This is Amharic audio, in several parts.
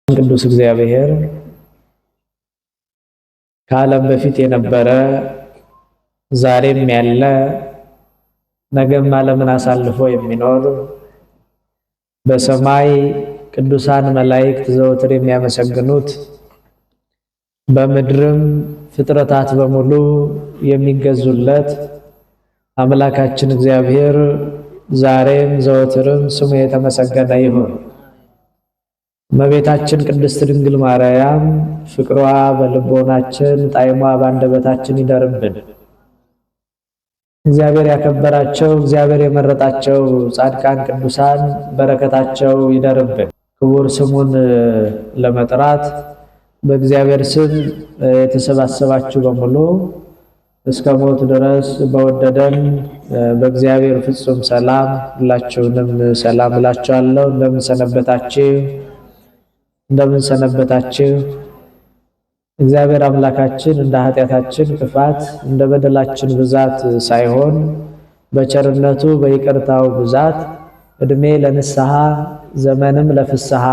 ቅዱስ እግዚአብሔር ከዓለም በፊት የነበረ ዛሬም ያለ ነገም ዓለምን አሳልፎ የሚኖር በሰማይ ቅዱሳን መላእክት ዘወትር የሚያመሰግኑት በምድርም ፍጥረታት በሙሉ የሚገዙለት አምላካችን እግዚአብሔር ዛሬም ዘወትርም ስሙ የተመሰገነ ይሁን። እመቤታችን ቅድስት ድንግል ማርያም ፍቅሯ በልቦናችን ጣዕሟ በአንደበታችን ይደርብን። እግዚአብሔር ያከበራቸው እግዚአብሔር የመረጣቸው ጻድቃን ቅዱሳን በረከታቸው ይደርብን። ክቡር ስሙን ለመጥራት በእግዚአብሔር ስም የተሰባሰባችሁ በሙሉ እስከ ሞት ድረስ በወደደን በእግዚአብሔር ፍጹም ሰላም ሁላችሁንም ሰላም እላችኋለሁ። እንደምን ሰነበታችሁ? እንደምን ሰነበታችሁ? እግዚአብሔር አምላካችን እንደ ኃጢአታችን ክፋት እንደ በደላችን ብዛት ሳይሆን በቸርነቱ በይቅርታው ብዛት እድሜ ለንስሐ ዘመንም ለፍስሐ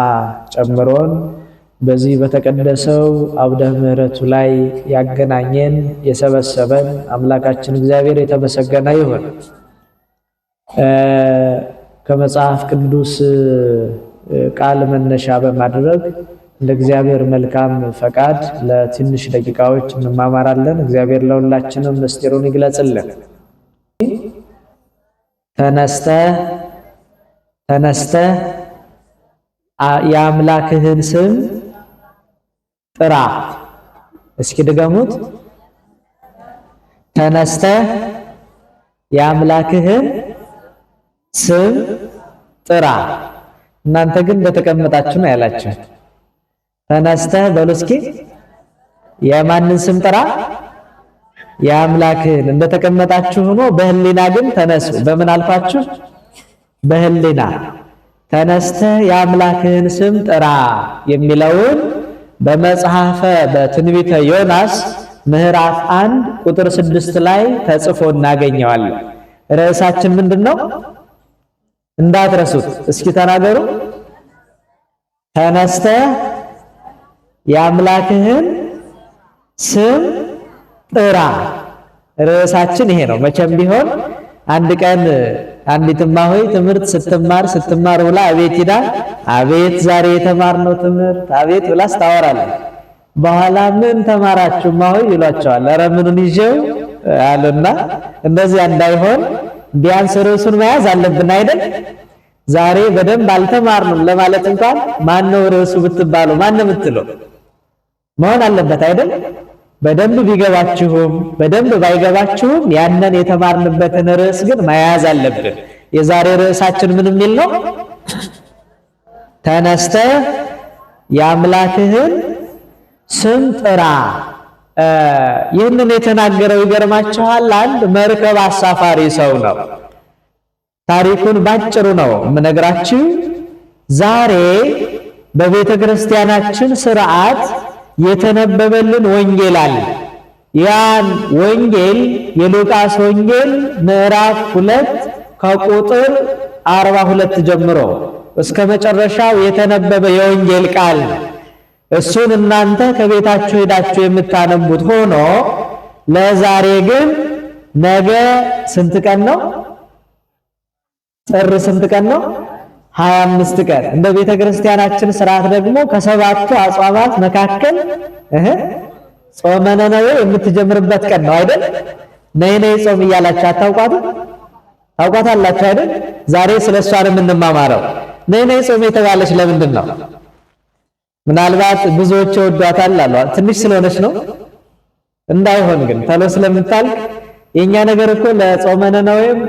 ጨምሮን በዚህ በተቀደሰው አውደ ምሕረቱ ላይ ያገናኘን የሰበሰበን አምላካችን እግዚአብሔር የተመሰገነ ይሁን። ከመጽሐፍ ቅዱስ ቃል መነሻ በማድረግ እንደ እግዚአብሔር መልካም ፈቃድ ለትንሽ ደቂቃዎች እንማማራለን። እግዚአብሔር ለሁላችንም ምስጢሩን ይግለጽልን። ተነስተ ተነስተ የአምላክህን ስም ጥራ። እስኪ ድገሙት። ተነስተ የአምላክህን ስም ጥራ። እናንተ ግን እንደተቀመጣችሁ ነው ያላችሁ። ተነስተህ በሉ እስኪ የማንን ስም ጥራ? የአምላክህን። እንደተቀመጣችሁ ሆኖ በህሊና ግን ተነሱ። በምን አልፋችሁ? በህሊና ተነስተህ የአምላክህን ስም ጥራ የሚለውን በመጽሐፈ በትንቢተ ዮናስ ምዕራፍ 1 ቁጥር 6 ላይ ተጽፎ እናገኘዋለን። ርዕሳችን ምንድነው? እንዳትረሱት። እስኪ ተናገሩ። ተነስተህ የአምላክህን ስም ጥራ። ርዕሳችን ይሄ ነው። መቼም ቢሆን አንድ ቀን አንዲት እማሆይ ትምህርት ስትማር ስትማር ብላ አቤት ሂዳ አቤት ዛሬ የተማርነው ትምህርት አቤት ብላ ስታወራለች። በኋላ ምን ተማራችሁ እማሆይ ይሏቸዋል። ኧረ ምኑን ይዤው አሉና እንደዚያ እንዳይሆን ቢያንስ ርዕሱን መያዝ አለብን አይደል? ዛሬ በደንብ አልተማርንም ለማለት እንኳን ማን ነው ርዕሱ ብትባሉ ማን ነው የምትለው? መሆን አለበት አይደል? በደንብ ቢገባችሁም በደንብ ባይገባችሁም ያንን የተማርንበትን ርዕስ ግን መያዝ አለብን። የዛሬ ርዕሳችን ምን የሚል ነው? ተነስተህ የአምላክህን ስም ጥራ። ይህንን የተናገረው ይገርማችኋል፣ አንድ መርከብ አሳፋሪ ሰው ነው። ታሪኩን ባጭሩ ነው የምነግራችሁ። ዛሬ በቤተ ክርስቲያናችን ስርዓት የተነበበልን ወንጌል አለ። ያን ወንጌል የሉቃስ ወንጌል ምዕራፍ 2 ከቁጥር 42 ጀምሮ እስከ መጨረሻው የተነበበ የወንጌል ቃል ነው። እሱን እናንተ ከቤታችሁ ሄዳችሁ የምታነቡት ሆኖ ለዛሬ ግን ነገ ስንት ቀን ነው? ጥር ስንት ቀን ነው? 25 ቀን። እንደ ቤተ ክርስቲያናችን ስርዓት ደግሞ ከሰባቱ አጽዋማት መካከል ጾመ ነነዌ የምትጀምርበት ቀን ነው አይደል? ነይ ነይ ጾም እያላችሁ አታውቋትም? ታውቋታላችሁ አይደል? ዛሬ ስለሷ ነው የምንማማረው። ነይ ነይ ጾም የተባለች ለምንድን ነው? ምናልባት ብዙዎች ወዷታል አሉ። ትንሽ ስለሆነች ነው እንዳይሆን ግን ተሎ ስለምታልቅ የኛ ነገር እኮ ለጾመ ነነዌም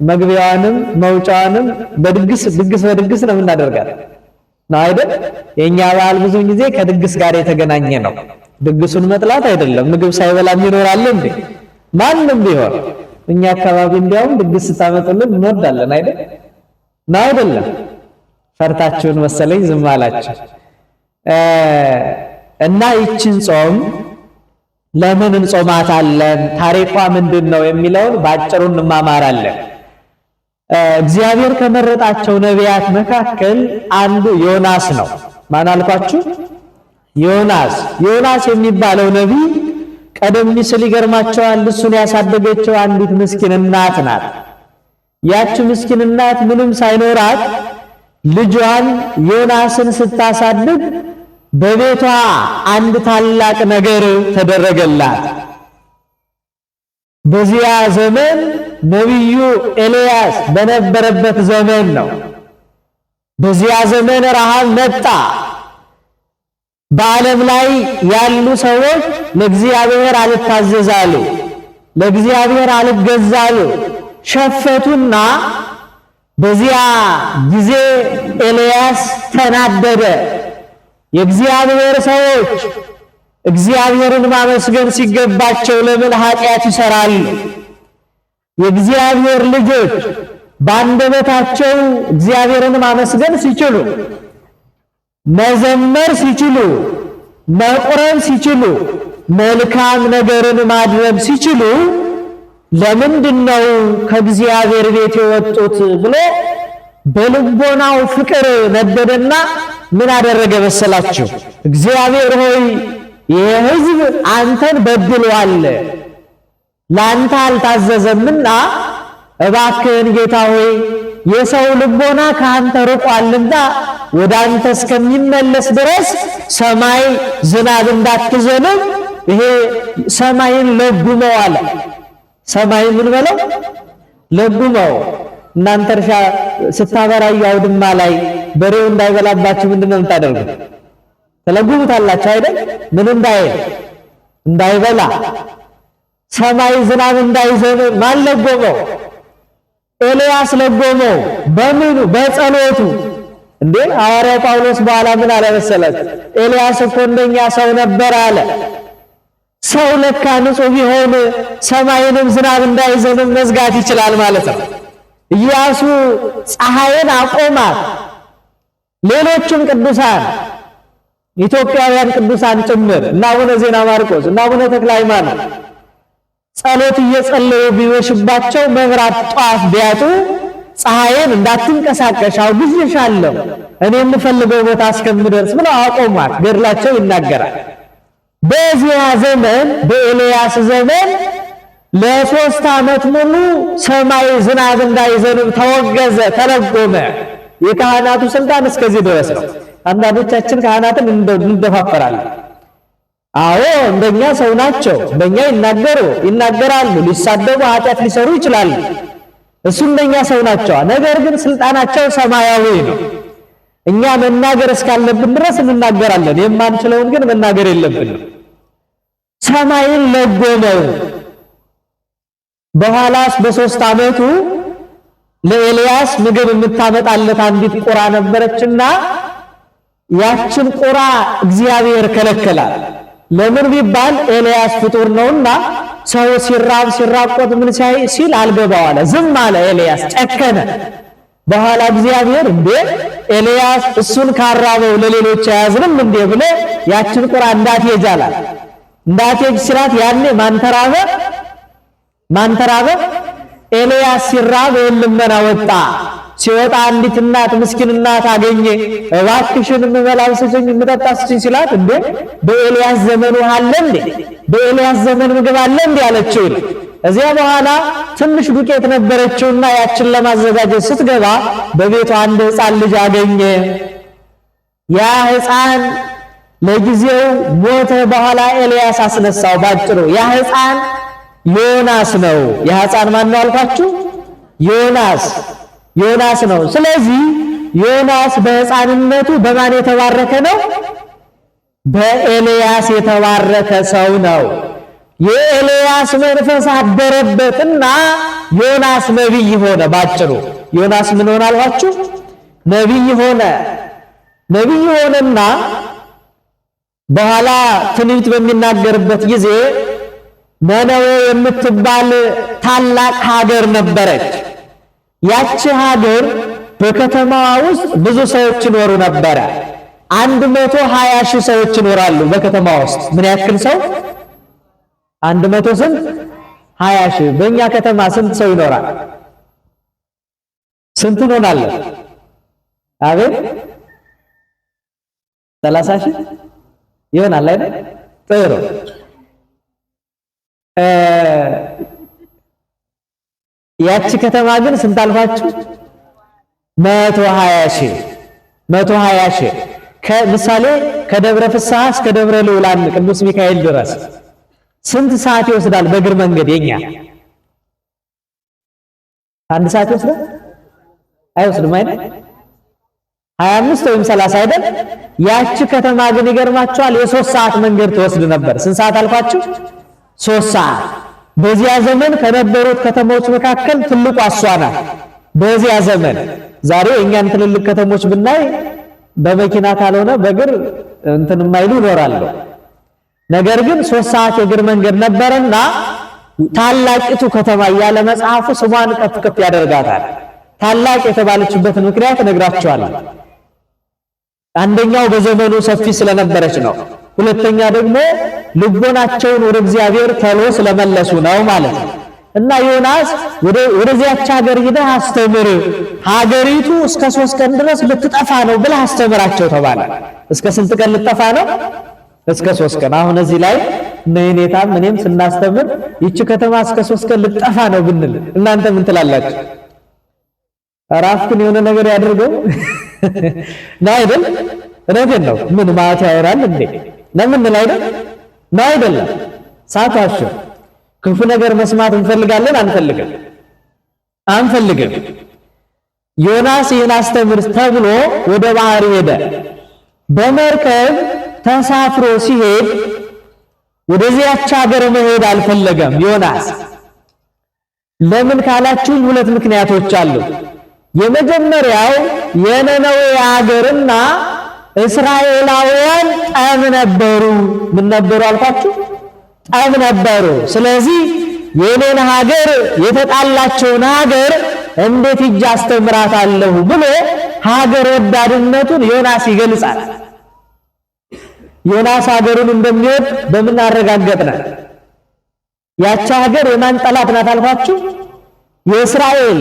መግቢያዋንም መውጫዋንም በድግስ ድግስ በድግስ ነው የምናደርጋት ነው አይደል? የኛ በዓል ብዙ ጊዜ ከድግስ ጋር የተገናኘ ነው። ድግሱን መጥላት አይደለም። ምግብ ሳይበላ ይኖራል እንዴ? ማንም ቢሆን እኛ አካባቢ እንዲያውም ድግስ ስታመጡልን እንወዳለን አይደል? ነው አይደለም? ፈርታችሁን መሰለኝ ዝም አላችሁ። እና ይችን ጾም ለምን እንጾማታለን? ታሪኳ ምንድን ነው የሚለውን ባጭሩ እንማማራለን። እግዚአብሔር ከመረጣቸው ነቢያት መካከል አንዱ ዮናስ ነው። ማን አልኳችሁ? ዮናስ። ዮናስ የሚባለው ነቢይ ቀደም ሲል ይገርማቸዋል፣ እሱን ያሳደገችው አንዲት ምስኪን እናት ናት። ያቺ ምስኪን እናት ምንም ሳይኖራት ልጇን ዮናስን ስታሳድግ በቤቷ አንድ ታላቅ ነገር ተደረገላት። በዚያ ዘመን ነቢዩ ኤልያስ በነበረበት ዘመን ነው። በዚያ ዘመን ረሃብ መጣ። በዓለም ላይ ያሉ ሰዎች ለእግዚአብሔር አልታዘዛሉ፣ ለእግዚአብሔር አልገዛሉ፣ ሸፈቱና በዚያ ጊዜ ኤልያስ ተናደደ። የእግዚአብሔር ሰዎች እግዚአብሔርን ማመስገን ሲገባቸው ለምን ኃጢአት ይሰራሉ? የእግዚአብሔር ልጆች በአንደበታቸው እግዚአብሔርን ማመስገን ሲችሉ፣ መዘመር ሲችሉ፣ መቁረብ ሲችሉ፣ መልካም ነገርን ማድረግ ሲችሉ ለምንድን ነው ከእግዚአብሔር ቤት የወጡት ብሎ በልቦናው ፍቅር ነደደና ምን አደረገ መሰላችሁ? እግዚአብሔር ሆይ ይህ ሕዝብ አንተን በድሏል፣ ለአንተ አልታዘዘምና እባክህን ጌታ ሆይ የሰው ልቦና ከአንተ ርቋልና ወደ አንተ እስከሚመለስ ድረስ ሰማይ ዝናብ እንዳትዘንብ ይሄ ሰማይን ለጉመው አለ። ሰማይን ምን በለው ለጉመው። እናንተ እርሻ ስታበራዩ አውድማ ላይ በሬው እንዳይበላባችሁ ምንድነው የምታደርጉት? ተለጉሙታላችሁ አይደል? ምን እንዳይል እንዳይበላ ሰማይ ዝናብ እንዳይዘንብ ማን ለጎመው? ኤልያስ ለጎመው። በምኑ? በጸሎቱ። እንዴ ሐዋርያው ጳውሎስ በኋላ ምን አለ መሰላችሁ? ኤልያስ እኮ እንደኛ ሰው ነበር አለ። ሰው ለካ ንጹሕ ቢሆን ሰማይንም ዝናብ እንዳይዘንብ መዝጋት ይችላል ማለት ነው። ኢያሱ ፀሐይን አቆማት። ሌሎችም ቅዱሳን ኢትዮጵያውያን ቅዱሳን ጭምር እና አቡነ ዜና ማርቆስ እና አቡነ ተክለ ሃይማኖት ጸሎት እየጸለዩ ቢመሽባቸው መብራት ጧፍ ቢያጡ ፀሐይን እንዳትንቀሳቀሽ አውግዤሻለሁ እኔ የምፈልገው ቦታ እስከምደርስ ብለው አቆሟት። ገድላቸው ይናገራል። በዚያ ዘመን በኤልያስ ዘመን ለ3 ዓመት ሙሉ ሰማይ ዝናብ እንዳይዘንብ ተወገዘ፣ ተረጎመ። የካህናቱ ስልጣን እስከዚህ ድረስ ነው። አንዳንዶቻችን ካህናትን እንደፋፈራለን። አዎ እንደኛ ሰው ናቸው። እንደኛ ይናገራሉ፣ ሊሳደቡ ኃጢአት ሊሰሩ ይችላሉ። እሱ እንደኛ ሰው ናቸው። ነገር ግን ስልጣናቸው ሰማያዊ ነው። እኛ መናገር እስካለብን ድረስ እንናገራለን። የማንችለውን ግን መናገር የለብንም። ሰማይን ለጎመው። በኋላስ በ3 ዓመቱ ለኤልያስ ምግብ የምታመጣለት አንዲት ቁራ ነበረችና ያችን ቁራ እግዚአብሔር ከለከላት። ለምን ቢባል ኤልያስ ፍጡር ነውና ሰው ሲራብ ሲራቆት ምን ሲል አልገባው አለ። ዝም አለ ኤልያስ፣ ጨከነ። በኋላ እግዚአብሔር እንዴ ኤልያስ እሱን ካራበው ለሌሎች አያዝንም እንዴ ብሎ ያችን ቁራ እንዳትሄጅ አላት። እንዳትሄጅ ሲላት ያኔ ማን ተራበ? ማን ተራበ? ኤልያስ ሲራብ ልመና ወጣ። ሲወጣ አንዲት እናት ምስኪን እናት አገኘ። እባክሽን የምበላው ስጭኝ የምጠጣ ስጭኝ ሲላት እንዴ በኤልያስ ዘመን ውሃ አለ እንዴ? በኤልያስ ዘመን ምግብ አለ እንዴ አለችው። እዚያ በኋላ ትንሽ ዱቄት ነበረችውና ያችን ለማዘጋጀት ስትገባ በቤቷ አንድ ሕፃን ልጅ አገኘ። ያ ሕፃን ለጊዜው ሞተ። በኋላ ኤልያስ አስነሳው። ባጭሩ ያ ሕፃን ዮናስ ነው። ያ ሕፃን ማን ነው አልኳችሁ? ዮናስ ዮናስ ነው። ስለዚህ ዮናስ በሕፃንነቱ በማን የተባረከ ነው? በኤልያስ የተባረከ ሰው ነው። የኤልያስ መንፈስ አደረበትና ዮናስ ነቢይ ሆነ። ባጭሩ ዮናስ ምን ሆነ አልኳችሁ? ነቢይ ሆነ። ነቢይ ሆነና በኋላ ትንቢት በሚናገርበት ጊዜ ነነዌ የምትባል ታላቅ ሀገር ነበረች። ያቺ ሀገር በከተማዋ ውስጥ ብዙ ሰዎች ይኖሩ ነበረ። 120,000 ሰዎች ይኖራሉ በከተማዋ ውስጥ። ምን ያክል ሰው? 100 ስንት? 20 ሺህ። በእኛ ከተማ ስንት ሰው ይኖራል? ስንት እንሆናለን? አቤት 30,000 ይሆናል አይደል? ጥሩ። ያቺ ከተማ ግን ስንት አልኳችሁ? 120,000፣ 120,000። ከምሳሌ ከደብረ ፍስሐ እስከ ደብረ ልዑላን ቅዱስ ሚካኤል ድረስ ስንት ሰዓት ይወስዳል በእግር መንገድ? የኛ አንድ ሰዓት ይወስዳል? አይወስድም አይደል? 25 ወይም 30 አይደል? ያቺ ከተማ ግን ይገርማችኋል የ3 ሰዓት መንገድ ትወስድ ነበር። ስንት ሰዓት አልኳችሁ? 3 ሰዓት። በዚያ ዘመን ከነበሩት ከተሞች መካከል ትልቋ እሷ ናት። በዚያ ዘመን፣ ዛሬ እኛን ትልልቅ ከተሞች ብናይ በመኪና ካልሆነ በእግር እንትን የማይሉ ይኖራሉ። ነገር ግን 3 ሰዓት የእግር መንገድ ነበረና ታላቂቱ ከተማ እያለ መጽሐፉ ስሟን ከፍ ከፍ ያደርጋታል። ታላቅ የተባለችበትን ምክንያት እነግራችኋለሁ። አንደኛው በዘመኑ ሰፊ ስለነበረች ነው። ሁለተኛ ደግሞ ልቦናቸውን ወደ እግዚአብሔር ተሎ ስለመለሱ ነው ማለት ነው። እና ዮናስ ወደዚያች ሀገር ሂደህ አስተምር፣ ሀገሪቱ እስከ 3 ቀን ድረስ ልትጠፋ ነው ብለህ አስተምራቸው ተባለ። እስከ ስንት ቀን ልትጠፋ ነው? እስከ 3 ቀን። አሁን እዚህ ላይ እነ የኔታም እኔም ስናስተምር ይቺ ከተማ እስከ 3 ቀን ልትጠፋ ነው ብንል እናንተ ምን ትላላችሁ? ራፍክን የሆነ ነገር ያድርገው ነው አይደል? እውነቴን ነው። ምን ማለት ያወራል እንዴ? ለምን አይደል? ነው አይደለም? ሳታችሁ ክፉ ነገር መስማት እንፈልጋለን አንፈልግም? አንፈልግም። ዮናስ ይህን አስተምር ተብሎ ወደ ባህር ሄደ። በመርከብ ተሳፍሮ ሲሄድ ወደዚያች ሀገር መሄድ አልፈለገም ዮናስ። ለምን ካላችሁኝ ሁለት ምክንያቶች አሉ። የመጀመሪያው የነነዌ ሀገርና እስራኤላውያን ጠብ ነበሩ። ምን ነበሩ አልኳችሁ? ጠብ ነበሩ። ስለዚህ የኔን ሀገር የተጣላቸውን ሀገር እንዴት ሂጅ አስተምራታለሁ ብሎ ሀገር ወዳድነቱን ዮናስ ይገልጻል። ዮናስ ሀገሩን እንደሚወድ በምን አረጋገጥነ? ያቺ ሀገር የማን ጠላት ናት አልኳችሁ? የእስራኤል።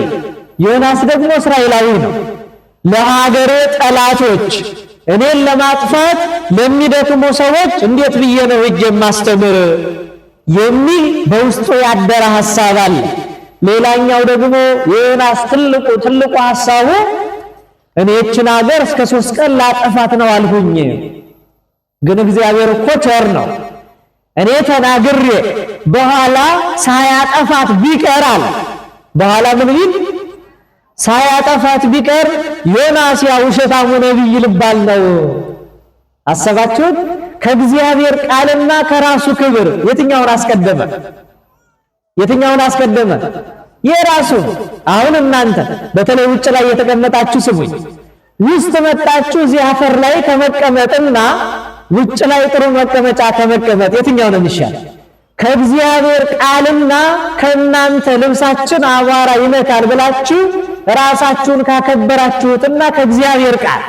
ዮናስ ደግሞ እስራኤላዊ ነው። ለሀገሬ ጠላቶች እኔን ለማጥፋት ለሚደክሙ ሰዎች እንዴት ብዬ ነው ሂጅ የማስተምር የሚል በውስጡ ያደረ ሐሳብ አለ። ሌላኛው ደግሞ የዮናስ ትልቁ ትልቁ ሐሳቡ እኔ ይህችን ሀገር እስከ 3 ቀን ላጠፋት ነው አልሁኝ፣ ግን እግዚአብሔር እኮ ቸር ነው። እኔ ተናግሬ በኋላ ሳያጠፋት ቢቀር አለ። በኋላ ምን ቢል ሳያጠፋት ቢቀር ዮናስ ያ ውሸታሙ ነቢይ ልባል ነው። አሰባችሁት? ከእግዚአብሔር ቃልና ከራሱ ክብር የትኛውን አስቀደመ? የትኛውን አስቀደመ? የራሱ። አሁን እናንተ በተለይ ውጭ ላይ የተቀመጣችሁ ስሙኝ። ውስጥ መጣችሁ እዚህ አፈር ላይ ከመቀመጥና ውጭ ላይ ጥሩ መቀመጫ ከመቀመጥ የትኛው ነው የሚሻል? ከእግዚአብሔር ቃልና ከእናንተ ልብሳችን አቧራ ይነካል ብላችሁ ራሳችሁን ካከበራችሁትና ከእግዚአብሔር ቃል፣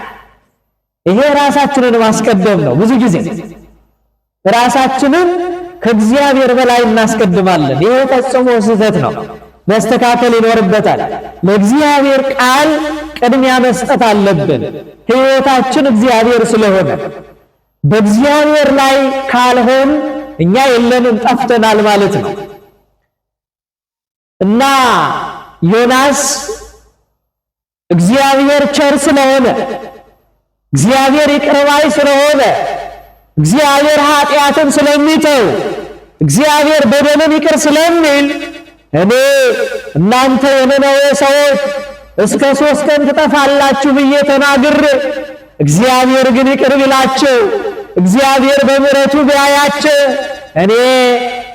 ይሄ ራሳችንን ማስቀደም ነው። ብዙ ጊዜ ራሳችንን ከእግዚአብሔር በላይ እናስቀድማለን። ይሄ ፈጽሞ ስህተት ነው፣ መስተካከል ይኖርበታል። ለእግዚአብሔር ቃል ቅድሚያ መስጠት አለብን። ሕይወታችን እግዚአብሔር ስለሆነ በእግዚአብሔር ላይ ካልሆን እኛ የለንም፣ ጠፍተናል ማለት ነው። እና ዮናስ እግዚአብሔር ቸር ስለሆነ፣ እግዚአብሔር ይቅር ባይ ስለሆነ፣ እግዚአብሔር ኃጢአትን ስለሚተው፣ እግዚአብሔር በደልን ይቅር ስለሚል እኔ እናንተ የነነዌ ሰዎች እስከ 3 ቀን ትጠፋላችሁ ብዬ ተናግሬ እግዚአብሔር ግን ይቅር ቢላቸው፣ እግዚአብሔር በምሕረቱ ቢያያቸው እኔ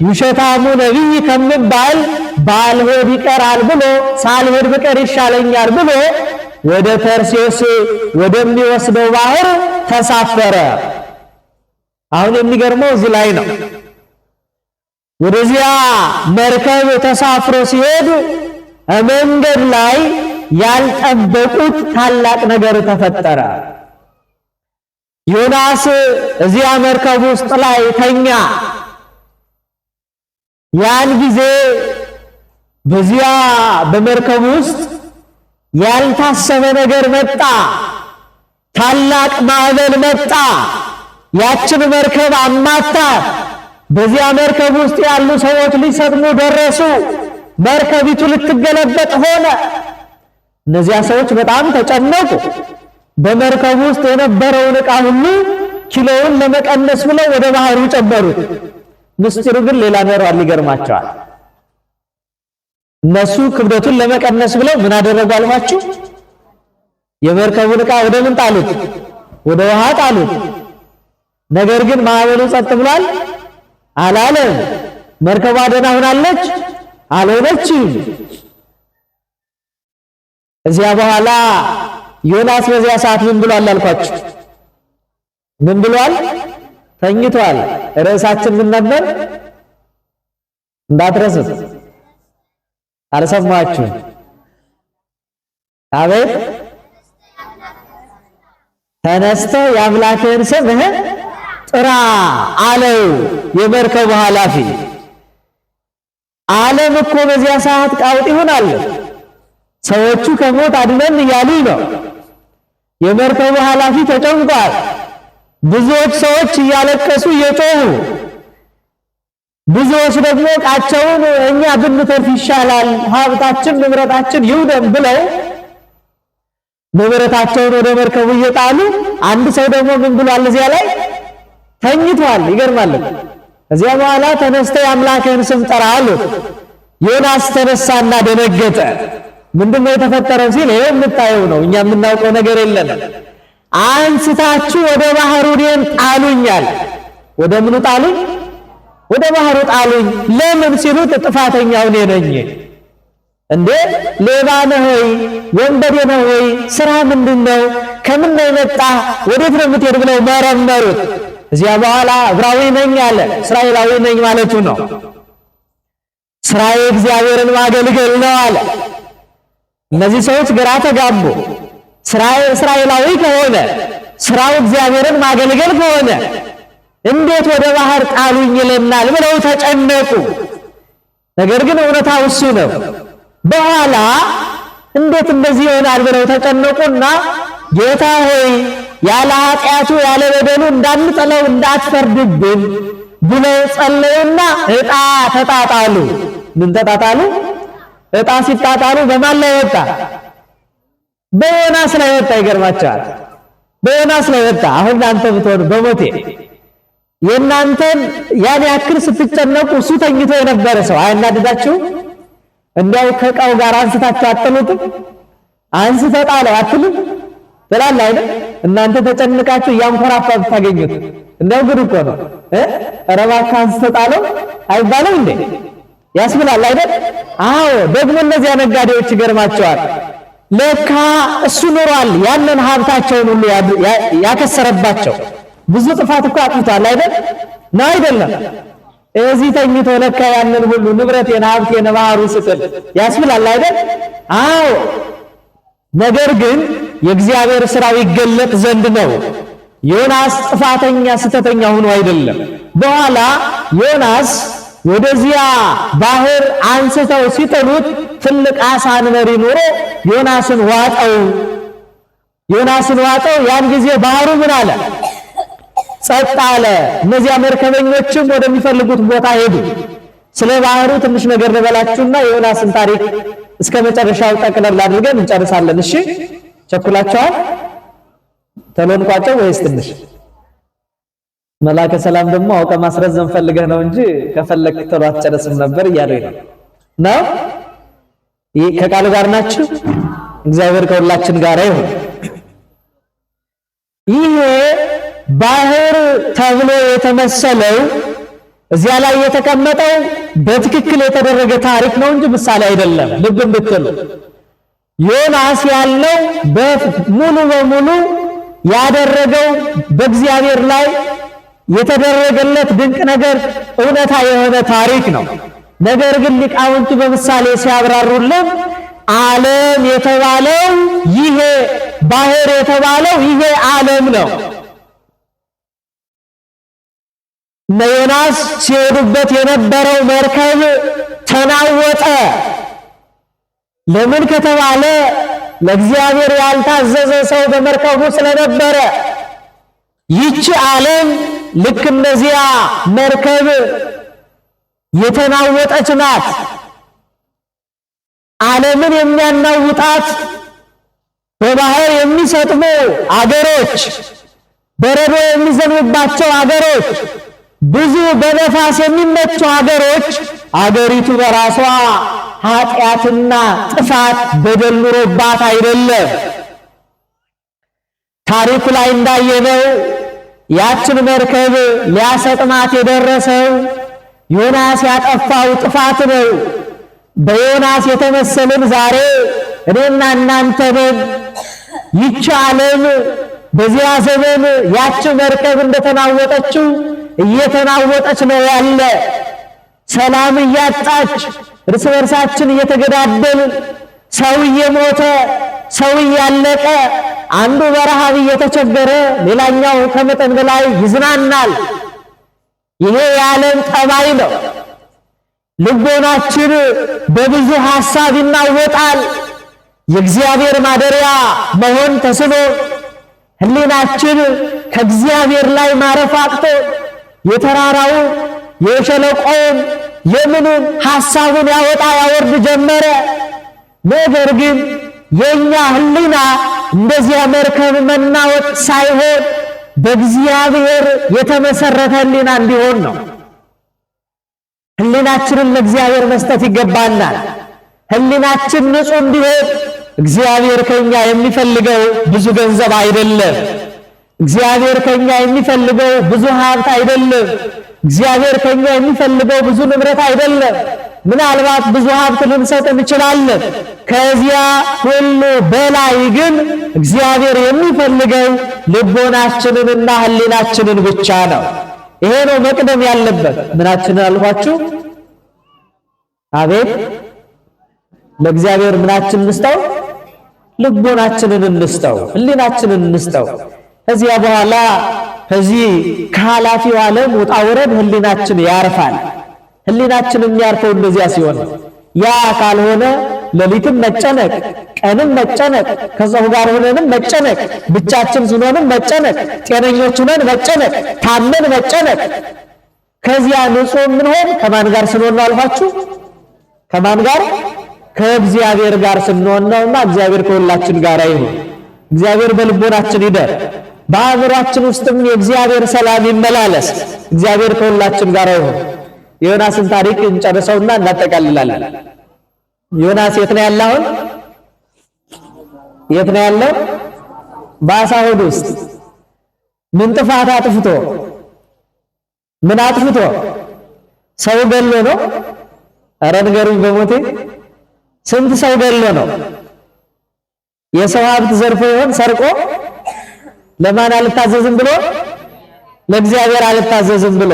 ውሸታሙ ነቢይ ከምባል ባልሄድ ይቀራል ብሎ፣ ሳልሄድ ብቀር ይሻለኛል ብሎ ወደ ተርሴስ ወደሚወስደው ባህር ተሳፈረ። አሁን የሚገርመው እዚህ ላይ ነው። ወደዚያ መርከብ ተሳፍሮ ሲሄድ መንገድ ላይ ያልጠበቁት ታላቅ ነገር ተፈጠረ። ዮናስ እዚያ መርከብ ውስጥ ላይ ተኛ። ያን ጊዜ በዚያ በመርከብ ውስጥ ያልታሰበ ነገር መጣ። ታላቅ ማዕበል መጣ። ያችን መርከብ አማታት። በዚያ መርከብ ውስጥ ያሉ ሰዎች ሊሰጥሙ ደረሱ። መርከቢቱ ልትገለበጥ ሆነ። እነዚያ ሰዎች በጣም ተጨነቁ። በመርከቡ ውስጥ የነበረውን ዕቃ ሁሉ ኪሎውን ለመቀነስ ብለው ወደ ባህሩ ጨመሩት። ምስጢሩ ግን ሌላ ኖሯል። ይገርማቸዋል። እነሱ ክብደቱን ለመቀነስ ብለው ምን አደረጉ አልኳችሁ? የመርከቡን ዕቃ ወደ ምን ጣሉት? ወደ ውሃ ጣሉት። ነገር ግን ማዕበሉ ጸጥ ብሏል አላለም። መርከቧ ደህና ሆናለች አልሆነችም። እዚያ በኋላ ዮናስ በዚያ ሰዓት ምን ብሏል አልኳችሁ? ምን ብሏል? ተኝቷል። ርዕሳችን ምን ነበር? እንዳትረሱት። አልሰማችሁም? አቤት። ተነስተ የአምላክህን ስም ጥራ አለው የመርከቡ ኃላፊ። ዓለም እኮ በዚያ ሰዓት ቃውጥ ይሆናል። ሰዎቹ ከሞት አድነን እያሉ ነው። የመርከቡ ኃላፊ ተጨንቋል። ብዙዎች ሰዎች እያለቀሱ እየጮሁ፣ ብዙዎች ደግሞ ዕቃቸውን እኛ ብንተርፍ ይሻላል፣ ሀብታችን ንብረታችን ይውደም ብለው ንብረታቸውን ወደ መርከቡ እየጣሉ፣ አንድ ሰው ደግሞ ምን ብሏል? እዚያ ላይ ተኝቷል። ይገርማል። ከዚያ በኋላ ተነስተ የአምላክህን ስም ጠራ አሉት። ዮናስ ተነሳና ደነገጠ። ምንድነው የተፈጠረው ሲል ይሄ የምታየው ነው፣ እኛ የምናውቀው ነገር የለንም። አንስታችሁ ወደ ባህሩ እኔን ጣሉኛል። ወደ ምኑ ጣሉኝ? ወደ ባህሩ ጣሉኝ። ለምን ሲሉት ጥፋተኛው እኔ ነኝ። እንዴ ሌባ ነህ ወይ? ወንበዴ ነህ ወይ? ስራ ምንድን ነው? ከምን ነው የመጣ? ወዴት ነው የምትሄድ? ብለው መረመሩት። እዚያ በኋላ ዕብራዊ ነኝ አለ። እስራኤላዊ ነኝ ማለቱ ነው። ስራዬ እግዚአብሔርን ማገልገል ነው አለ። እነዚህ ሰዎች ግራ ተጋቡ። ስራዬ እስራኤላዊ ከሆነ፣ ስራው እግዚአብሔርን ማገልገል ከሆነ እንዴት ወደ ባህር ጣሉኝ ይለናል ብለው ተጨነቁ። ነገር ግን እውነታው እሱ ነው። በኋላ እንዴት እንደዚህ ይሆናል ብለው ተጨነቁና ጌታ ሆይ ያለ ኃጢአቱ ያለ በደሉ እንዳንጥለው እንዳትፈርድብን ብለው ጸለዩና ዕጣ ተጣጣሉ። ምን ተጣጣሉ? ዕጣ ሲጣጣሉ በማን ላይ ወጣ? በዮናስ ላይ ወጣ። ይገርማቸዋል። በዮናስ ላይ ወጣ። አሁን እናንተ ብትሆኑ በሞቴ የእናንተን ያን ያክል ስትጨነቁ እሱ ተኝቶ የነበረ ሰው አያናድዳችሁም? እንዲያው ከዕቃው ጋር አንስታችሁ አጥሉትም? አንስተ ጣለው አትሉም? ትላለህ አይደል? እናንተ ተጨንቃችሁ እያንኮራፋ ብታገኙት እንዲያው ጉድ እኮ ነው። ኧረ እባክህ አንስተ ጣለው አይባልም እንዴ? ያስብላል አይደል? አዎ። ደግሞ እነዚያ ነጋዴዎች ይገርማቸዋል። ለካ እሱ ኖሯል ያንን ሀብታቸውን ሁሉ ያከሰረባቸው። ብዙ ጥፋት እኮ አጥፍቷል አይደል? ነው አይደለም? እዚህ ተኝቶ ለካ ያንን ሁሉ ንብረቴን ሀብቴን ባህሩ ስጥል ያስብላል አይደል? አዎ። ነገር ግን የእግዚአብሔር ስራው ይገለጥ ዘንድ ነው። ዮናስ ጥፋተኛ ስተተኛ ሆኖ አይደለም። በኋላ ዮናስ ወደዚያ ባህር አንስተው ሲጥሉት ትልቅ አሳ አንበሪ ኖሮ ዮናስን ዋጠው። ዮናስን ዋጠው። ያን ጊዜ ባህሩ ምን አለ? ጸጥ አለ። እነዚያ መርከበኞችም ወደሚፈልጉት ቦታ ሄዱ። ስለ ባህሩ ትንሽ ነገር ልበላችሁና የዮናስን ታሪክ እስከ መጨረሻው ጠቅለል አድርገን እንጨርሳለን። እሺ ቸኩላችኋል? ቶሎ እንቋጨው ወይስ ትንሽ? መላከ ሰላም ደግሞ አውቀ ማስረዘም ፈልገህ ነው እንጂ ከፈለክ ቶሎ አትጨርስም ነበር እያለኝ ነው። ነው ይህ ከቃሉ ጋር ናችሁ። እግዚአብሔር ከሁላችን ጋር ይሁን። ይሄ ባህር ተብሎ የተመሰለው እዚያ ላይ የተቀመጠው በትክክል የተደረገ ታሪክ ነው እንጂ ምሳሌ አይደለም። ልብ ብትሉ ዮናስ ያለው ሙሉ በሙሉ ያደረገው በእግዚአብሔር ላይ የተደረገለት ድንቅ ነገር እውነታ የሆነ ታሪክ ነው። ነገር ግን ሊቃውንቱ በምሳሌ ሲያብራሩልን ዓለም የተባለው ይሄ ባህር የተባለው ይሄ ዓለም ነው። እነ ዮናስ ሲሄዱበት የነበረው መርከብ ተናወጠ። ለምን ከተባለ ለእግዚአብሔር ያልታዘዘ ሰው በመርከቡ ስለነበረ። ይቺ ዓለም ልክ እንደዚያ መርከብ የተናወጠች ናት። ዓለምን የሚያናውጣት በባህር የሚሰጥሙ አገሮች፣ በረዶ የሚዘንብባቸው አገሮች፣ ብዙ በነፋስ የሚመቱ አገሮች፣ አገሪቱ በራሷ ኃጢአትና ጥፋት በደል ኑሮባት አይደለም። ታሪኩ ላይ እንዳየነው ያችን መርከብ ሊያሰጥማት የደረሰው ዮናስ ያጠፋው ጥፋት ነው። በዮናስ የተመሰልን ዛሬ እኔና እናንተ ነን። ይቺ ዓለም በዚያ ዘመን ያች መርከብ እንደተናወጠችው እየተናወጠች ነው ያለ። ሰላም እያጣች፣ እርስ በርሳችን እየተገዳደልን፣ ሰው እየሞተ፣ ሰው እያለቀ፣ አንዱ በረሃብ እየተቸገረ ሌላኛው ከመጠን በላይ ይዝናናል። ይሄ የዓለም ጠባይ ነው። ልቦናችን በብዙ ሐሳብ ይናወጣል። የእግዚአብሔር ማደሪያ መሆን ተስኖ፣ ሕሊናችን ከእግዚአብሔር ላይ ማረፍ አቅቶ፣ የተራራውን የሸለቆውን የምኑን ሐሳቡን ያወጣ ያወርድ ጀመረ። ነገር ግን የኛ ሕሊና እንደዚያ መርከብ መናወጥ ሳይሆን በእግዚአብሔር የተመሰረተ ሕሊና እንዲሆን ነው። ሕሊናችንን ለእግዚአብሔር መስጠት ይገባናል። ሕሊናችን ንጹሕ እንዲሆን እግዚአብሔር ከኛ የሚፈልገው ብዙ ገንዘብ አይደለም። እግዚአብሔር ከኛ የሚፈልገው ብዙ ሀብት አይደለም። እግዚአብሔር ከኛ የሚፈልገው ብዙ ንብረት አይደለም። ምናልባት ብዙ ሀብት ልንሰጥ እንችላለን። ከዚያ ሁሉ በላይ ግን እግዚአብሔር የሚፈልገው ልቦናችንንና ሕሊናችንን ብቻ ነው። ይሄ ነው መቅደም ያለበት። ምናችንን አልኳችሁ? አቤት፣ ለእግዚአብሔር ምናችን እንስጠው? ልቦናችንን እንስጠው፣ ሕሊናችንን እንስጠው። ከዚያ በኋላ ከዚህ ከኃላፊው ዓለም ውጣ ውረድ ሕሊናችን ያርፋል። ሕሊናችን የሚያርፈው እንደዚያ ሲሆን፣ ያ ካልሆነ ሌሊትም መጨነቅ፣ ቀንም መጨነቅ፣ ከሰው ጋር ሆነንም መጨነቅ፣ ብቻችን ስንሆንም መጨነቅ፣ ጤነኞች ሆነን መጨነቅ፣ ታመን መጨነቅ። ከዚያ ንጹህ የምንሆን ከማን ጋር ስንሆን ነው አልኳችሁ? ከማን ጋር? ከእግዚአብሔር ጋር ስንሆን ነውና እግዚአብሔር ከሁላችን ጋር ይሁን። እግዚአብሔር በልቦናችን ይደር። በአእምሯችን ውስጥም የእግዚአብሔር ሰላም ይመላለስ። እግዚአብሔር ከሁላችን ጋር ይሁን። የዮናስን ታሪክ እንጨርሰውና እናጠቃልላለን። ዮናስ የት ነው ያለው? አሁን የት ነው ያለው? በአሳ ሆድ ውስጥ። ምን ጥፋት አጥፍቶ? ምን አጥፍቶ? ሰው ገሎ ነው? ኧረ ንገሩኝ በሞቴ። ስንት ሰው ገሎ ነው? የሰው ሀብት ዘርፎ ይሆን? ሰርቆ? ለማን አልታዘዝም ብሎ? ለእግዚአብሔር አልታዘዝም ብሎ።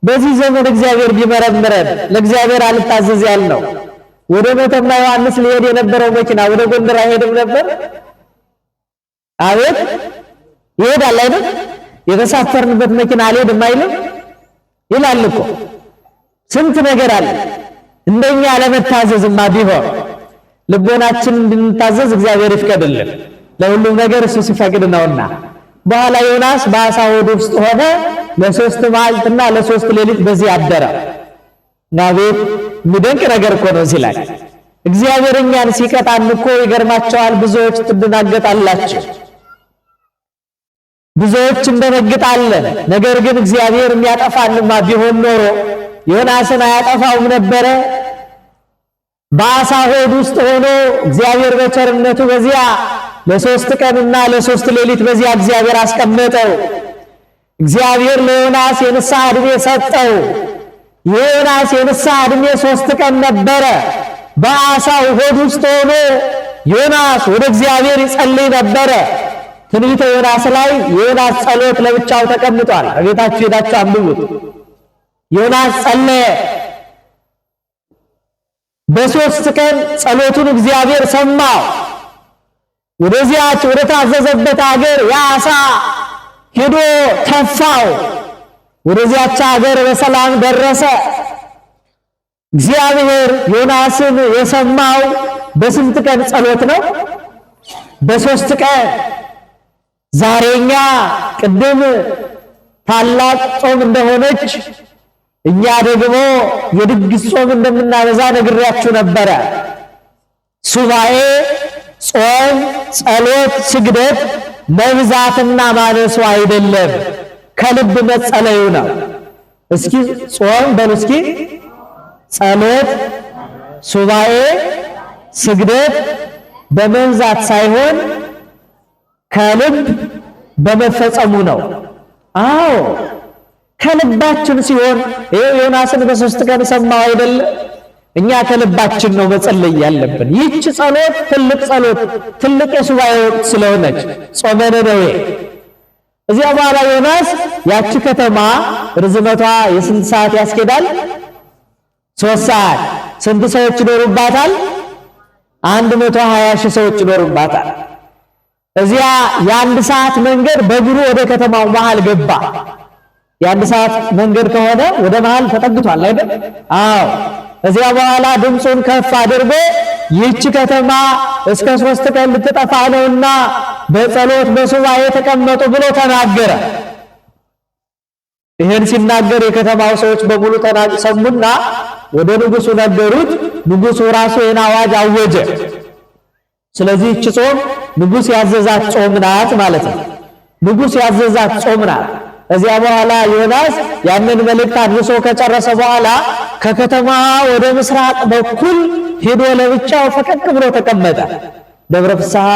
በዚህ ዘመን እግዚአብሔር ቢመረምረን ለእግዚአብሔር አልታዘዝ ያልነው ወደ መተማ ዮሐንስ ሊሄድ የነበረው መኪና ወደ ጎንደር አይሄድም ነበር? አቤት፣ ይሄዳል አይደል? የተሳፈርንበት መኪና አልሄድም አይልም? ይላል እኮ። ስንት ነገር አለ። እንደኛ ለመታዘዝማ ቢሆን ልቦናችን እንድንታዘዝ እግዚአብሔር ይፍቀድልን። ለሁሉም ነገር እሱ ሲፈቅድ ነውና። በኋላ ዮናስ በአሳ ሆድ ውስጥ ሆነ፣ ለ3 መዓልትና ለ3 ሌሊት በዚህ አደረ። ናቤት የሚደንቅ ነገር እኮ ነው። እዚህ ላይ እግዚአብሔር እኛን ሲቀጣን እኮ ይገርማቸዋል። ብዙዎች ትደናገጣላችሁ፣ ብዙዎች እንደነግጣለን። ነገር ግን እግዚአብሔር የሚያጠፋንማ ቢሆን ኖሮ ዮናስን አያጠፋውም ነበረ። በአሳ ሆድ ውስጥ ሆኖ እግዚአብሔር በቸርነቱ በዚያ ለ3 ቀንና ለ3 ሌሊት በዚያ እግዚአብሔር አስቀመጠው። እግዚአብሔር ለዮናስ የንስሐ ዕድሜ ሰጠው። የዮናስ የንስሐ ዕድሜ 3 ቀን ነበረ። በአሳው ሆድ ውስጥ ሆኖ ዮናስ ወደ እግዚአብሔር ይጸልይ ነበረ። ትንቢተ ዮናስ ላይ የዮናስ ጸሎት ለብቻው ተቀምጧል። እቤታችሁ ሄዳችሁ አንብቡት። ዮናስ ጸለየ። በ3 ቀን ጸሎቱን እግዚአብሔር ሰማው። ወደዚያች ወደ ታዘዘበት አገር ያ ዓሣ ሄዶ ተፋው። ወደዚያች አገር በሰላም ደረሰ። እግዚአብሔር ዮናስን የሰማው በስንት ቀን ጸሎት ነው? በሶስት ቀን ዛሬኛ ቅድም ታላቅ ጾም እንደሆነች እኛ ደግሞ የድግስ ጾም እንደምናበዛ ነግሬያችሁ ነበረ። ሱባኤ፣ ጾም፣ ጸሎት፣ ስግደት መብዛትና ማነሱ አይደለም፣ ከልብ መጸለዩ ነው። እስኪ ጾም በሉ እስኪ፣ ጸሎት፣ ሱባኤ፣ ስግደት በመብዛት ሳይሆን ከልብ በመፈጸሙ ነው። አዎ ከልባችን ሲሆን ይኸው ዮናስን በሶስት ቀን ሰማው አይደለ? እኛ ከልባችን ነው መጸለይ ያለብን። ይህች ጸሎት ትልቅ ጸሎት፣ ትልቅ የሱባኤ ወቅት ስለሆነች ጾመ ነነዌ። እዚያ በኋላ ዮናስ ያቺ ከተማ ርዝመቷ የስንት ሰዓት ያስኬዳል? 3 ሰዓት። ስንት ሰዎች ይኖሩባታል? 120,000 ሰዎች ይኖሩባታል። እዚያ የ1 ሰዓት መንገድ በእግሩ ወደ ከተማው መሃል ገባ። የ1 ሰዓት መንገድ ከሆነ ወደ መሃል ተጠግቷል አይደል? አዎ። እዚያ በኋላ ድምፁን ከፍ አድርጎ ይህች ከተማ እስከ 3 ቀን ልትጠፋ ነውና በጸሎት በሱባኤ ተቀመጡ ብሎ ተናገረ። ይህን ሲናገር የከተማው ሰዎች በሙሉ ሰሙና ወደ ንጉሱ ነገሩት። ንጉሱ ራሱ ይህን አዋጅ አወጀ። ስለዚህ ይህች ጾም ንጉስ ያዘዛት ጾም ናት ማለት ነው። ንጉስ ያዘዛት ጾም ናት። እዚያ በኋላ ዮናስ ያንን መልእክት አድርሶ ከጨረሰ በኋላ ከከተማ ወደ ምስራቅ በኩል ሄዶ ለብቻው ፈቀቅ ብሎ ተቀመጠ። ደብረ ፍስሐ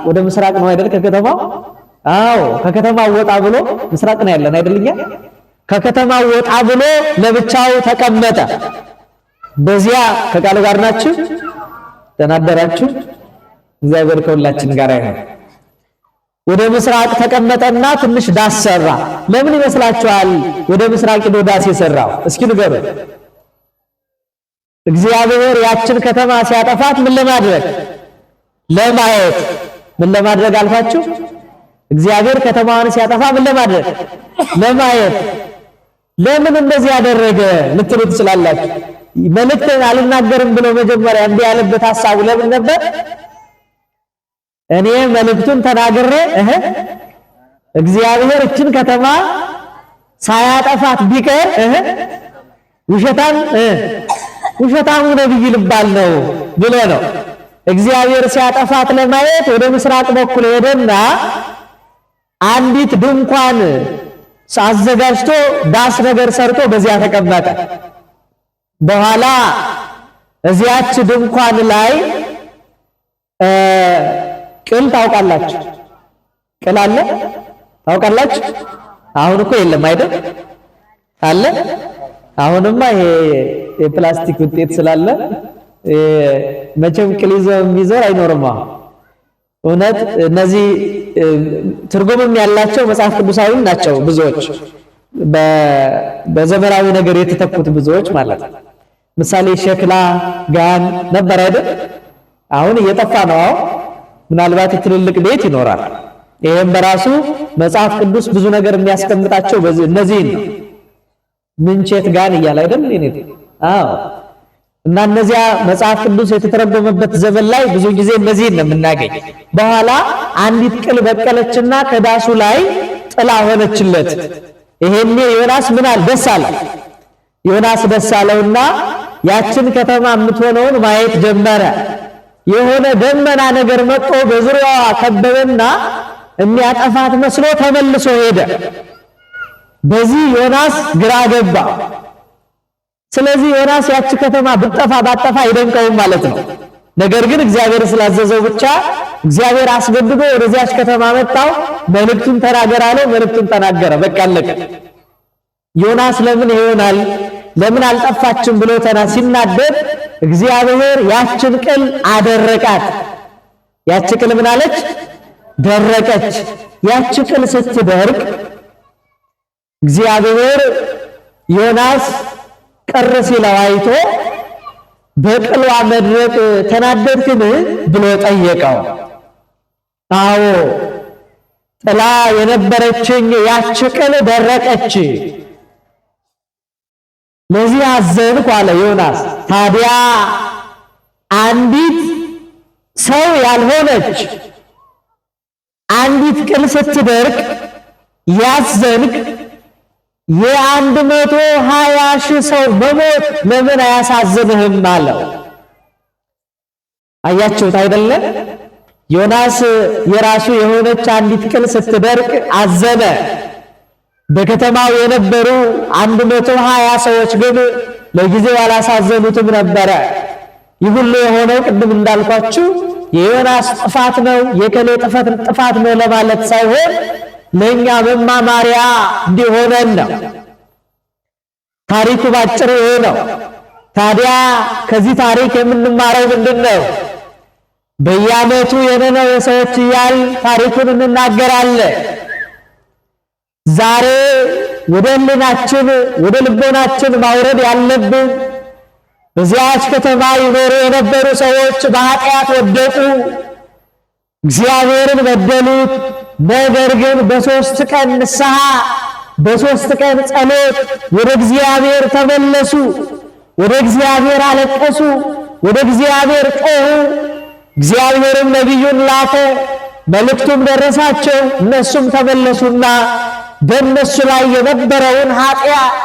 ወደ ምስራቅ ነው አይደል? ከከተማው አዎ፣ ከከተማው ወጣ ብሎ ምስራቅ ነው ያለን አይደልኛ? ከከተማው ወጣ ብሎ ለብቻው ተቀመጠ። በዚያ ከቃሉ ጋር ናችሁ? ደህና አደራችሁ? እግዚአብሔር ከሁላችን ጋር ይሁን። ወደ ምስራቅ ተቀመጠና ትንሽ ዳስ ሰራ። ለምን ይመስላችኋል ወደ ምስራቅ ሄዶ ዳስ የሰራው? እስኪ ንገሩ። እግዚአብሔር ያችን ከተማ ሲያጠፋት ምን ለማድረግ? ለማየት። ምን ለማድረግ አልፋችሁ? እግዚአብሔር ከተማዋን ሲያጠፋ ምን ለማድረግ? ለማየት። ለምን እንደዚህ ያደረገ ልትሉ ትችላላችሁ። መልእክትን አልናገርም ብሎ መጀመሪያ እንዲህ ያለበት ሐሳቡ ለምን ነበር? እኔ መልእክቱን ተናግሬ እግዚአብሔር እችን ከተማ ሳያጠፋት ቢቀር ውሸታም ውሸታሙ ነብይ ልባል ነው ብሎ ነው። እግዚአብሔር ሲያጠፋት ለማየት ወደ ምስራቅ በኩል ሄደና አንዲት ድንኳን አዘጋጅቶ ዳስ ነገር ሰርቶ በዚያ ተቀመጠ። በኋላ እዚያች ድንኳን ላይ ቅል ታውቃላችሁ? ቅል አለ ታውቃላችሁ? አሁን እኮ የለም አይደል? አለ። አሁንማ ይሄ የፕላስቲክ ውጤት ስላለ መቼም ቅል ይዞ የሚዞር አይኖርም። አሁን እውነት እነዚህ ትርጉምም ያላቸው መጽሐፍ ቅዱሳዊም ናቸው ብዙዎች፣ በዘመናዊ ነገር የተተኩት ብዙዎች ማለት ነው። ምሳሌ ሸክላ ጋን ነበር አይደል? አሁን እየጠፋ ነው። አሁን ምናልባት ትልልቅ ቤት ይኖራል። ይሄም በራሱ መጽሐፍ ቅዱስ ብዙ ነገር የሚያስቀምጣቸው እነዚህን ነው። ምንቸት ጋን እያለ አይደል? አዎ። እና እነዚያ መጽሐፍ ቅዱስ የተተረጎመበት ዘመን ላይ ብዙ ጊዜ እነዚህን ነው የምናገኝ። በኋላ አንዲት ቅል በቀለችና ከዳሱ ላይ ጥላ ሆነችለት። ይሄኔ ዮናስ ምን አለ? ደስ አለ። ዮናስ ደስ አለውና ያችን ከተማ የምትሆነውን ማየት ጀመረ። የሆነ ደመና ነገር መጥቶ በዙሪያዋ ከበበና የሚያጠፋት መስሎ ተመልሶ ሄደ። በዚህ ዮናስ ግራ ገባ። ስለዚህ ዮናስ ያቺ ከተማ ብትጠፋ ባጠፋ አይደንቀውም ማለት ነው። ነገር ግን እግዚአብሔር ስላዘዘው ብቻ እግዚአብሔር አስገድዶ ወደዚያች ከተማ መጣው። መልእክቱን ተናገር አለው። መልእክቱን ተናገረ። በቃ አለቀ። ዮናስ ለምን ይሆናል ለምን አልጠፋችም ብሎ ሲናደድ እግዚአብሔር ያችን ቅል አደረቃት። ያች ቅል ምን አለች? ደረቀች። ያች ቅል ስትደርቅ እግዚአብሔር ዮናስ ቅር ሲለው አይቶ በቅሏ መድረቅ ተናደድክን ብሎ ጠየቀው። አዎ ጥላ የነበረችኝ ያች ቅል ደረቀች፣ ለዚህ አዘንኩ አለ ዮናስ። ታዲያ አንዲት ሰው ያልሆነች አንዲት ቅል ስትደርቅ ያዘንክ የ120,000 ሰው መሞት ለምን አያሳዝንህም አለው። አያችሁት አይደለም? ዮናስ የራሱ የሆነች አንዲት ቅል ስትደርቅ አዘነ። በከተማው የነበሩ 120 ሰዎች ግን ለጊዜው አላሳዘኑትም ነበረ። ይህ ሁሉ የሆነው ቅድም እንዳልኳችሁ የዮናስ ጥፋት ነው የከሌ ጥፋት ነው ለማለት ሳይሆን ለእኛ መማማሪያ እንዲሆነን ነው። ታሪኩ ባጭሩ ይሄ ነው። ታዲያ ከዚህ ታሪክ የምንማረው ምንድን ነው? በየዓመቱ የነነዌ ሰዎች እያል ታሪኩን እንናገራለን። ዛሬ ወደ ሕሊናችን ወደ ልቦናችን ማውረድ ያለብን በዚያች ከተማ ይኖሩ የነበሩ ሰዎች በኃጢአት ወደቁ፣ እግዚአብሔርን በደሉት። ነገር ግን በ3 ቀን ንስሐ በ3 ቀን ጸሎት ወደ እግዚአብሔር ተመለሱ፣ ወደ እግዚአብሔር አለቀሱ፣ ወደ እግዚአብሔር ጮኹ። እግዚአብሔርም ነቢዩን ላከ፣ መልእክቱም ደረሳቸው። እነሱም ተመለሱና በእነሱ ላይ የነበረውን ኃጢአት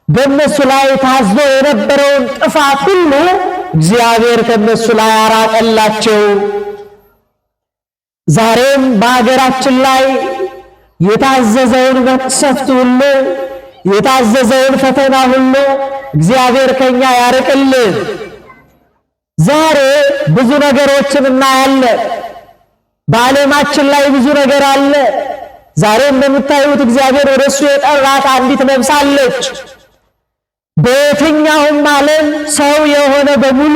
በእነሱ ላይ ታዞ የነበረውን ጥፋት ሁሉ እግዚአብሔር ከእነሱ ላይ አራቀላቸው። ዛሬም በሀገራችን ላይ የታዘዘውን መቅሰፍት ሁሉ የታዘዘውን ፈተና ሁሉ እግዚአብሔር ከኛ ያርቅልን። ዛሬ ብዙ ነገሮችን እናያለን። በዓለማችን ላይ ብዙ ነገር አለ። ዛሬ እንደምታዩት እግዚአብሔር ወደሱ የጠራት አንዲት ነፍስ አለች። በየትኛውም ዓለም ሰው የሆነ በሙሉ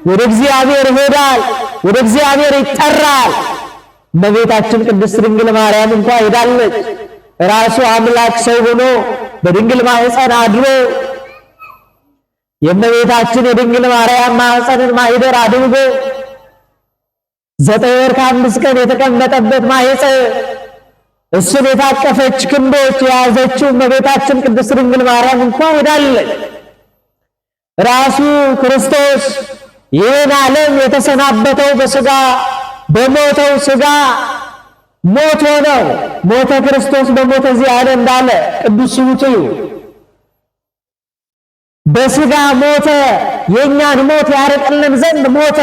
ወደ እግዚአብሔር ይሄዳል፣ ወደ እግዚአብሔር ይጠራል። እመቤታችን ቅድስት ድንግል ማርያም እንኳ ሄዳለች። ራሱ አምላክ ሰው ሆኖ በድንግል ማህፀን አድሮ የእመቤታችን የድንግል ማርያም ማህፀንን ማህደር አድርጎ 9 ወር ከ5 ቀን የተቀመጠበት ማህፀን እሱን የታቀፈች ክንዶች የያዘችው እመቤታችን ቅድስት ድንግል ማርያም እንኳ ሄዳለች። ራሱ ክርስቶስ ይህን ዓለም የተሰናበተው በስጋ በሞተው ስጋ ሞቶ ነው። ሞተ ክርስቶስ በሞተ ዚአነ እንዳለ ቅዱስ ስውትዩ በስጋ ሞተ፣ የኛን ሞት ያርቅልን ዘንድ ሞተ።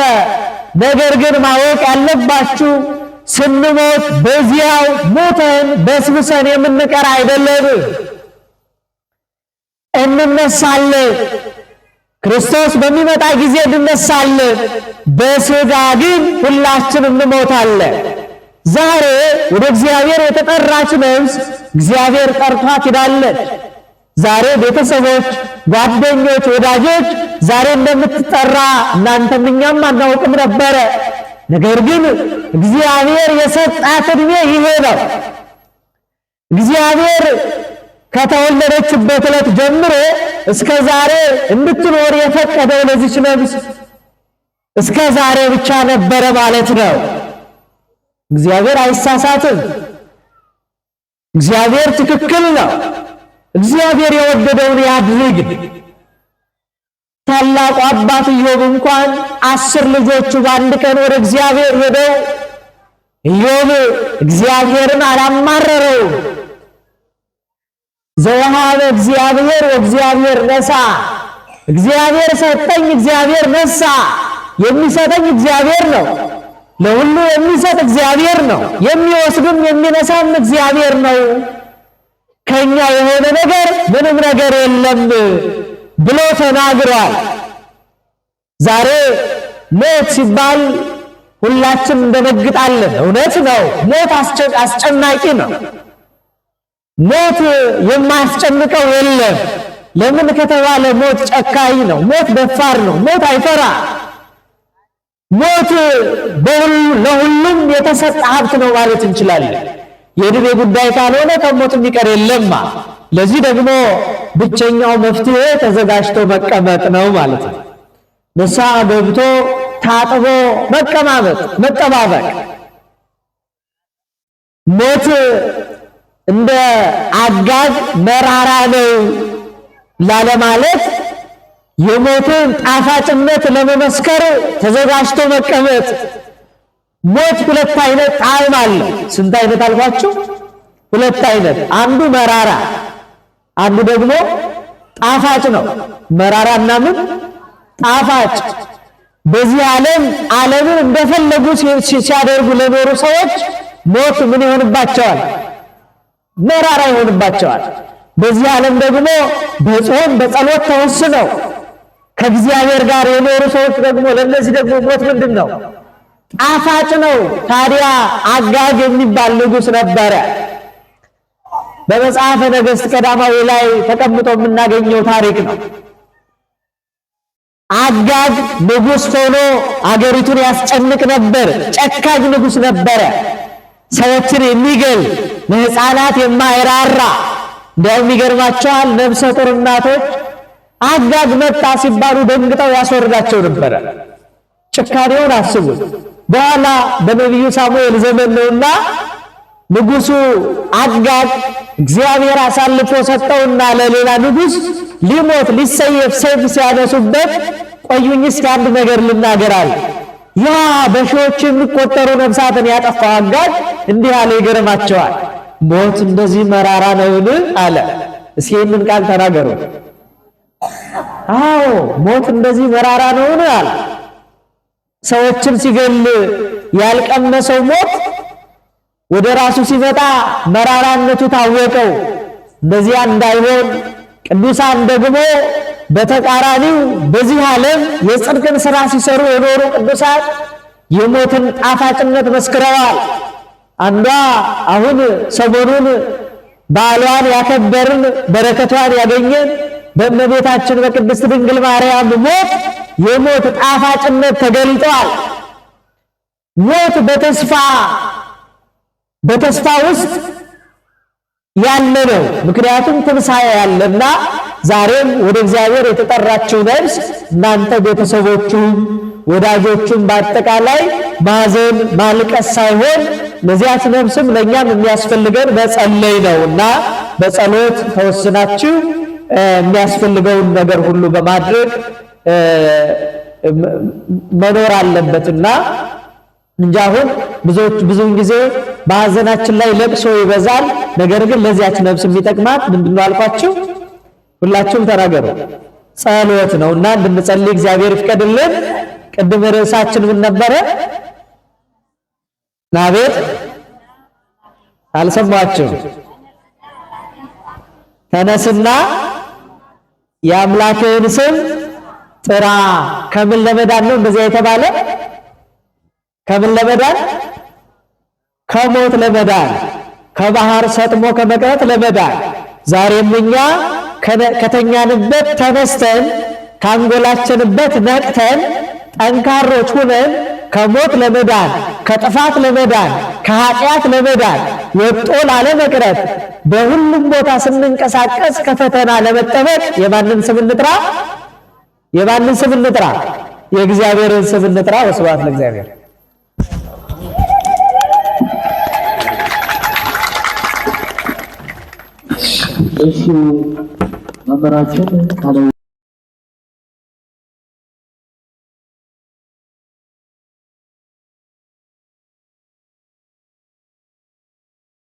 ነገር ግን ማወቅ ያለባችሁ ስንሞት በዚያው ሞተን በስብሰን የምንቀር አይደለም፣ እንነሳለን። ክርስቶስ በሚመጣ ጊዜ እንነሳለን። በስጋ ግን ሁላችን እንሞታለን። ዛሬ ወደ እግዚአብሔር የተጠራች ነፍስ እግዚአብሔር ጠርቷት ሄዳለች። ዛሬ ቤተሰቦች፣ ጓደኞች፣ ወዳጆች ዛሬ እንደምትጠራ እናንተም እኛም አናውቅም ነበረ። ነገር ግን እግዚአብሔር የሰጣት ዕድሜ ይሄ ነው። እግዚአብሔር ከተወለደችበት ዕለት ጀምሮ እስከ ዛሬ እንድትኖር የፈቀደው ለዚች ነፍስ እስከ ዛሬ ብቻ ነበረ ማለት ነው። እግዚአብሔር አይሳሳትም። እግዚአብሔር ትክክል ነው። እግዚአብሔር የወደደውን ያድርግ። ታላቁ አባት ኢዮብ እንኳን 10 ልጆቹ በአንድ ቀን ወደ እግዚአብሔር ሄደው ኢዮብ እግዚአብሔርን አላማረረው። ዘወሃበ እግዚአብሔር ወእግዚአብሔር ነሳ፣ እግዚአብሔር ሰጠኝ፣ እግዚአብሔር ነሳ። የሚሰጠኝ እግዚአብሔር ነው። ለሁሉ የሚሰጥ እግዚአብሔር ነው። የሚወስድም የሚነሳም እግዚአብሔር ነው። ከኛ የሆነ ነገር ምንም ነገር የለም ብሎ ተናግሯል። ዛሬ ሞት ሲባል ሁላችን እንደነግጣለን። እውነት ነው። ሞት አስጨናቂ ነው። ሞት የማያስጨንቀው የለም። ለምን ከተባለ ሞት ጨካኝ ነው። ሞት ደፋር ነው። ሞት አይፈራ። ሞት ለሁሉም የተሰጠ ሀብት ነው ማለት እንችላለን። የዕድሜ ጉዳይ ካልሆነ ከሞት የሚቀር የለማ። ለዚህ ደግሞ ብቸኛው መፍትሄ ተዘጋጅቶ መቀመጥ ነው ማለት ነው። ንስሐ ገብቶ ታጥቦ መቀማመጥ፣ መጠባበቅ። ሞት እንደ አጋዥ መራራ ነው ላለማለት የሞትን ጣፋጭነት ለመመስከር ተዘጋጅቶ መቀመጥ። ሞት ሁለት አይነት ጣዕም አለው። ስንት አይነት አልኳችሁ? ሁለት አይነት። አንዱ መራራ፣ አንዱ ደግሞ ጣፋጭ ነው። መራራና ምን ጣፋጭ። በዚህ ዓለም ዓለምን እንደፈለጉ ሲያደርጉ ለኖሩ ሰዎች ሞት ምን ይሆንባቸዋል? መራራ ይሆንባቸዋል። በዚህ ዓለም ደግሞ በጾም በጸሎት ተወስነው ከእግዚአብሔር ጋር የኖሩ ሰዎች ደግሞ ለእነዚህ ደግሞ ሞት ምንድን ነው? ጣፋጭ ነው። ታዲያ አጋግ የሚባል ንጉሥ ነበረ። በመጽሐፈ ነገሥት ቀዳማዊ ላይ ተቀምጦ የምናገኘው ታሪክ ነው። አጋግ ንጉሥ ሆኖ አገሪቱን ያስጨንቅ ነበር። ጨካኝ ንጉሥ ነበረ። ሰዎችን የሚገል፣ ለሕፃናት የማይራራ። እንዲያውም ይገርማቸዋል፣ ነፍሰ ጡር እናቶች አጋግ መጣ ሲባሉ ደንግጠው ያስወርዳቸው ነበረ። ጭካኔውን አስቡት። በኋላ በነቢዩ ሳሙኤል ዘመን ነውና ንጉሱ አጋግ እግዚአብሔር አሳልፎ ሰጠውና ለሌላ ንጉስ ሊሞት ሊሰየፍ ሰይፍ ሲያነሱበት፣ ቆዩኝ እስኪ አንድ ነገር ልናገር አለ። ያ በሺዎች የሚቆጠሩ ነፍሳትን ያጠፋው አጋግ እንዲህ አለ፣ ይገርማቸዋል። ሞት እንደዚህ መራራ ነውን? አለ። እስኪ ይህንን ቃል ተናገሩ። አዎ፣ ሞት እንደዚህ መራራ ነውን? አለ። ሰዎችን ሲገል ያልቀመሰው ሞት ወደ ራሱ ሲመጣ መራራነቱ ታወቀው። እንደዚያ እንዳይሆን ቅዱሳን ደግሞ በተቃራኒው በዚህ ዓለም የጽድቅን ሥራ ሲሰሩ የኖሩ ቅዱሳን የሞትን ጣፋጭነት መስክረዋል። አንዷ አሁን ሰሞኑን በዓሏን ያከበርን፣ በረከቷን ያገኘን በእመቤታችን በቅድስት ድንግል ማርያም ሞት የሞት ጣፋጭነት ተገልጧል። ሞት በተስፋ ውስጥ ያለ ነው። ምክንያቱም ትንሣኤ ያለና ዛሬም ወደ እግዚአብሔር የተጠራችው ነፍስ እናንተ ቤተሰቦቹም ወዳጆቹም በአጠቃላይ ማዘን ማልቀስ ሳይሆን ለዚያች ነፍስም ለእኛም የሚያስፈልገን መጸለይ ነው እና በጸሎት ተወስናችሁ የሚያስፈልገውን ነገር ሁሉ በማድረግ መኖር አለበትና እንጂ አሁን ብዙውን ጊዜ በሐዘናችን ላይ ለቅሶ ይበዛል። ነገር ግን ለዚያች ነፍስ የሚጠቅማት ምንድነው አልኳችሁ? ሁላችሁም ተናገሩ። ጸሎት ነውና እንድንጸልይ እግዚአብሔር ይፍቀድልን። ቅድም ርዕሳችን ምን ነበረ? ናቤት አልሰማችሁም? ተነስና የአምላክህን ስም ጥራ። ከምን ለመዳን ነው እንደዚያ የተባለ? ከምን ለመዳን? ከሞት ለመዳን፣ ከባህር ሰጥሞ ከመቅረት ለመዳን። ዛሬም እኛ ከተኛንበት ተነስተን፣ ካንጎላችንበት ነቅተን፣ ጠንካሮች ሁነን ከሞት ለመዳን፣ ከጥፋት ለመዳን፣ ከኃጢአት ለመዳን፣ ወጦ ላለመቅረት፣ በሁሉም ቦታ ስንንቀሳቀስ ከፈተና ለመጠበቅ የማንን ስም እንጥራ? የማንን ስም እንጥራ? የእግዚአብሔርን ስም እንጥራ። ወስብሐት ለእግዚአብሔር። እሺ፣ መምህራችን ቃለ